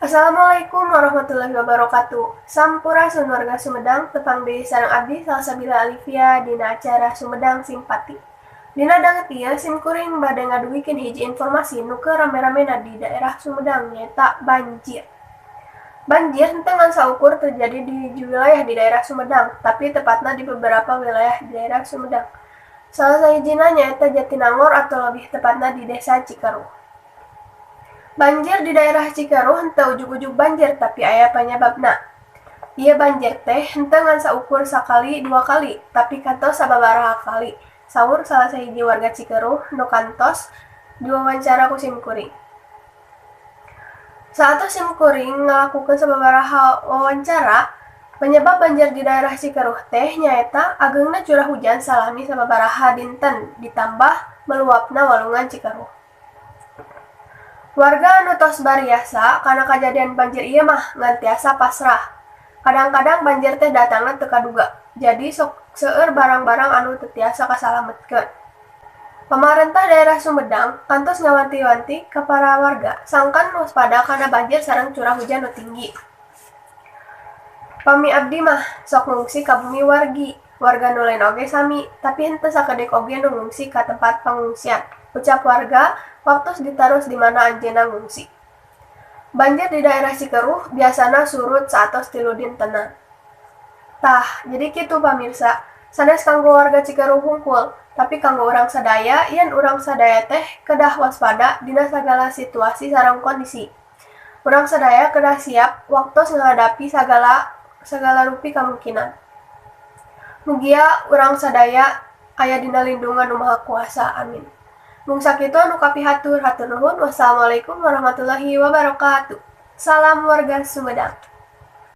Assalamualaikum warahmatullahi wabarakatuh. Sampurasun warga Sumedang, tepang deui sareng abdi Salsabila Alivia dina acara Sumedang Simpati. Dina danget ieu sim kuring bade ngadugikeun hiji informasi nu keur rame-ramena di daerah Sumedang, nyaeta banjir. Banjir henteu ngan saukur terjadi di hiji wilayah di daerah Sumedang, tapi tepatna di beberapa wilayah di daerah Sumedang. Salah sahijina nyaeta Jatinangor atau lebih tepatna di Desa Cikeruh. Banjir di daerah Cikeruh henteu ujug-ujug banjir, tapi aya panyababna. Ieu banjir teh henteu ngan saukur sakali dua kali, tapi kantos sababaraha kali, saur salah sahiji warga Cikeruh nu kantos diwawancara ku sim kuring. Saatos sim kuring ngalakukeun sababaraha wawancara, penyebab banjir di daerah Cikeruh teh nyaeta ageungna curah hujan salami sababaraha dinten ditambah meluapna walungan Cikeruh. Warga anu tos bariasa kana kajadian banjir ieu mah ngan tiasa pasrah. Kadang-kadang banjir teh datangna teu kaduga, jadi sok seueur barang-barang anu teu tiasa kasalametkeun. Pamarentah daerah Sumedang kantos ngawanti-wanti ka para warga sangkan waspada kana banjir sareng curah hujan nu tinggi. "Pami abdi mah sok ngungsi ka bumi wargi, warga nu lain oge sami, tapi henteu sakedik oge nu ngungsi ka tempat pangungsian," ucap warga waktos ditaros di mana anjeunna ngungsi. Banjir di daerah Cikeruh biasana surut saatos 3 dintenan. Tah, jadi kitu pamirsa, sanes kanggo warga Cikeruh hungkul, tapi kanggo urang sadaya yen urang sadaya teh kedah waspada dina sagala situasi sareng kondisi. Urang sadaya kedah siap waktos ngahadapi sagala sagala rupi kamungkinan. Mugia urang sadaya aya dina lindungan Nu Maha Kuasa. Amin. Mung sakitu anu kapihatur, hatur nuhun. Wassalamualaikum warahmatullahi wabarakatuh. Salam warga Sumedang.